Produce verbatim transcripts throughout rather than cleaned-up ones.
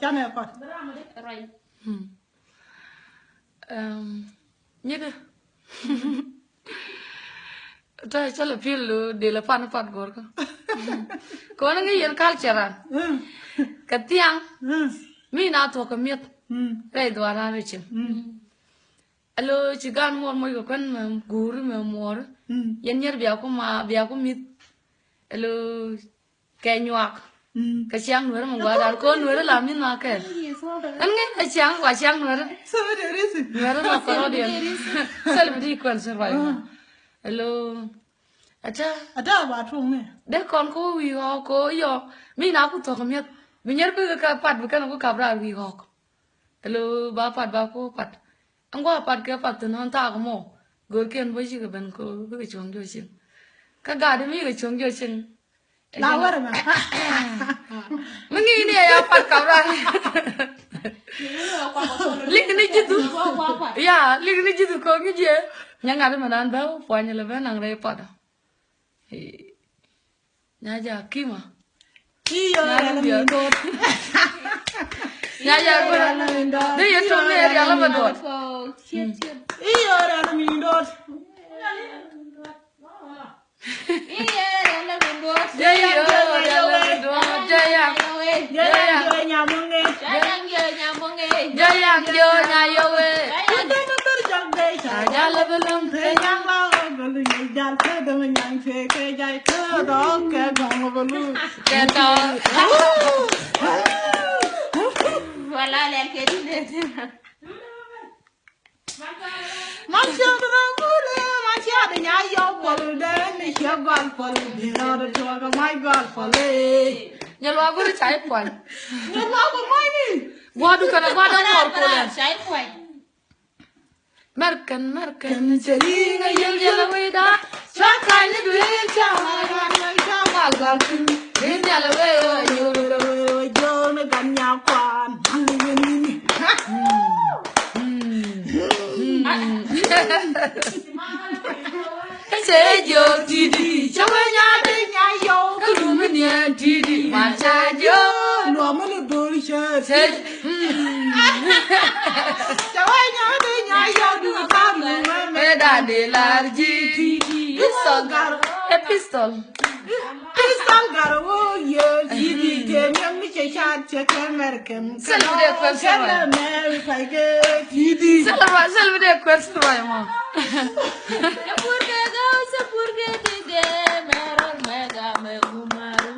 Canɛ pat. Nyikɛ. Tɛ cä lɛ pi̱l lo dee lɛ pan pat guɔ̱rkä. Kɔn ŋi̱ yɛn culture an kɛ thiaŋ. Mi na thuɔ̱k kɛ mi̱eth rɛy dhuaaran rɛy cieŋ. Alo ci gan muɔr moc kɛ kuän mɛ guuri mɛ muɔri. Yɛn nyier bia ku ma bia ku mi̱th. Alo kɛ nyuak. Kɛ ciaŋ nuɛri mɛ guadan kɔn nuɛri la mi̱th ma kɛn. Ɛn ŋi̱ ɛ ciaŋ wa ciaŋ nuɛri. Nuɛri ma kɔn ɔdiɛn. Sɛl bi di kuɛn sɛ ruac ma. Alo. Ata. Ata ba tuŋ ni. Dee kɔn ko wi̱i̱ ɣɔk ko yɔ mi na ku thɔk mi̱eth bi nyier bi kɛ pat bi kɛn ku kap raar wi̱i̱ ɣɔk. Alo ba pat ba ku pat. Ɛn gua̱a̱ pat kɛ pat thi̱n ɣän thaak mɔ. Görkiɛn bä cikɛ ben ko bikɛ cuɔ̱ŋ jɔ̱ cieŋ. Kä gat mi kɛ cuɔ̱ŋ jɔ̱ cieŋ. La wärä mɛ. Mi ŋi̱i̱c ni ɛ ya pat kap ran. Lik ni ji̱thu. Ya lik ni ji̱thu ko ŋi̱i̱c yɛ. Nyɛ ŋa̱t mɛ nan bɛ puany lɛ bɛ naŋ rɛy patdä. Nya ja kima. Iyo rɛl mi dot. Nya ja kima. Ni yɛ tum ni yɛ rial mɛ dot. Iyo rɛl mi dot. Iyo rɛl mi dot. Jɛ ya. Jɛ ya. Jɛ ya. Jɛ ya. Jɛ ya. Jal bi lum te nyaŋ la wä gol nyi jal te dum nyaŋ te ke jay te dɔk ke gɔŋ bulu. Ke tɔ. Wala lɛ ke di le te. Man ciɛ bi rɛ bule man ciɛ di nya yɔ pɔl de ni ciɛ gɔl pɔl di rɔ de tuɔ ke my gɔl pɔl e. Nyɛ luak buri cay puany. Nyɛ luak buri puany ni. Guɔdu kɛnɛ guɔdu ŋuɔr kulɛ. Cay puany. Mɛrkɛn mɛrkɛn cɛ liŋ a yel yel a wecda. Cua ka̱ny ni duel ca ma ran ma ca gal gal tin. Rin yal a wec a yol a wec a jol ni gan nya kwan. Mal ni wen ni ni. Cɛ jiök ti̱ti̱ cɛ wee nya dee nya yɔw kä lumi niɛn ti̱ti̱ ma cɛ jiök. Luɔmä ni dor cɛ ti̱ti̱. Cɛ wee nya dee nya yɔw du ka lumi mɛ dan dee lar ji̱ ti̱ti̱. Pistol. Ɛ pistol. Pistol gat wä yɛ ti̱ti̱ tëë miɛm ni cɛ cat cɛ kɛ American. Sɛl bi dee kuɛn sɛ ruac. Kɛn America kɛ ti̱ti̱. Sɛl bi dee kuɛn sɛ ruac mɔ. Sepur kɛ gaw sepur kɛ ti gɛ mɛ rɔl mɛ ga mɛ gumaru.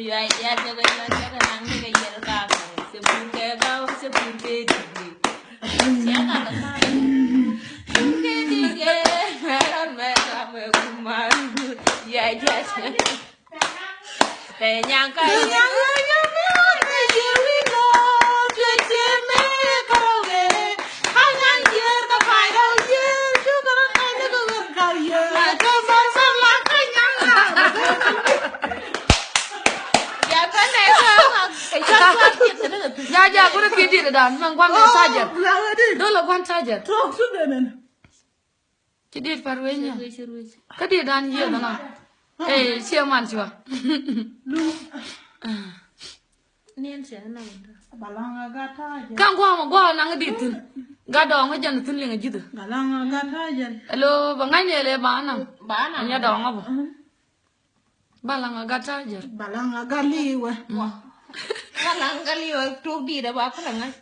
Yua yua jɛ kɛ yua jɛ kɛ naŋ ni kɛ yɛl ka mɛ sepur kɛ gaw sepur kɛ ti gɛ. Sepur kɛ ti gɛ mɛ rɔl mɛ ga mɛ gumaru. Yua yua jɛ. Ja ja guri ki dit dan man guan charger. Dolo guan charger. Ci dit par wec nyɛ. Kä dit dan yiëë dhɔna. Ey ciɛ man cua. Kä guam guam naŋ dit thin. Gat dɔɔŋ jɛn thin liŋ ji̱th. Hello ba ŋa̱cni ɛlɛ ba naŋ. Ba naŋ nyɛ dɔɔŋ bä. Balaŋ a gat ta̱a̱ jɛr. Balaŋ a gat li̱i̱wɛ. Balaŋ a gat li̱i̱wɛ tok di̱i̱t a ba kulɛ ŋa̱c.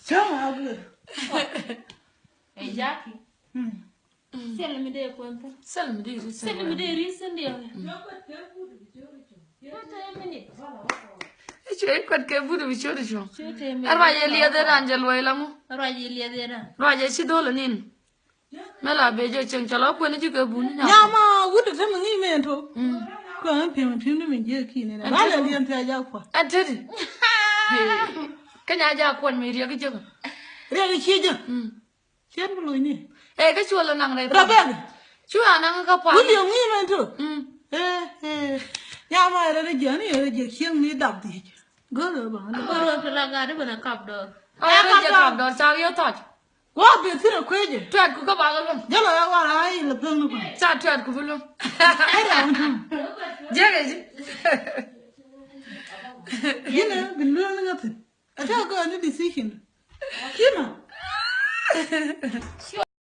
Cäŋ a gör. Ɛ jaki. Thil mi dee kuɛn thil. Thil mi dee ri thil. Thil mi dee ri thil diɛ. I̱ cuɛ i̱ kuɛt kɛ but bi ciöt i̱ cuɔ̱ŋ. Ɛ ruac yɛ liɛth ɛ ran jɛ luɔy la ŋu. Ɛ ruac yɛ liɛth ɛ ran. Ruac yɛ ci dho̱l ɛ nin. Mɛ la bee jɛ cieŋ cɔl a kuɛn ji̱ kɛ bun. Nyama wut te mi ŋi̱i̱ mɛ to. Kuɛ ŋä piɛm piɛm ni mi jiɛ ki̱n ni ba lɛ liɛn thia̱ jak kuɛ. Ɛ teti. Kä nya jak kuɛn mi riɛk ji̱ kɛ. Riɛk ci ji̱. Ciɛn bi lo̱c ni. Ɛ kä cuɔl naŋ rɛy. Rɛbɛk. Cu a naŋ kä pa. Wut yɛ ŋi̱i̱ mɛ to. Ɛ ɛ. Nyama rɛ jiɛ ni rɛ jiɛ cieŋ ni dap dhiec. Gör ba. Gör ba pila gari bɛ na kap dɔr. Ɛ rɛ jiɛ kap dɔr ca riɛ thɔc. Wa bɛ thirɛ kuecɛ. Tuɛt ku kä bakɛ luɔ̱ŋ. Jälɔ ya war a ilɛ pek ni kuan. Ca tuɛt ku bi luɔ̱ŋ. Ɛ da wun. Jiɛkɛ ji̱. Yinɛ bi luɔ̱ŋ ni ŋä thin. Cä gɔɔ ni decision. Kima.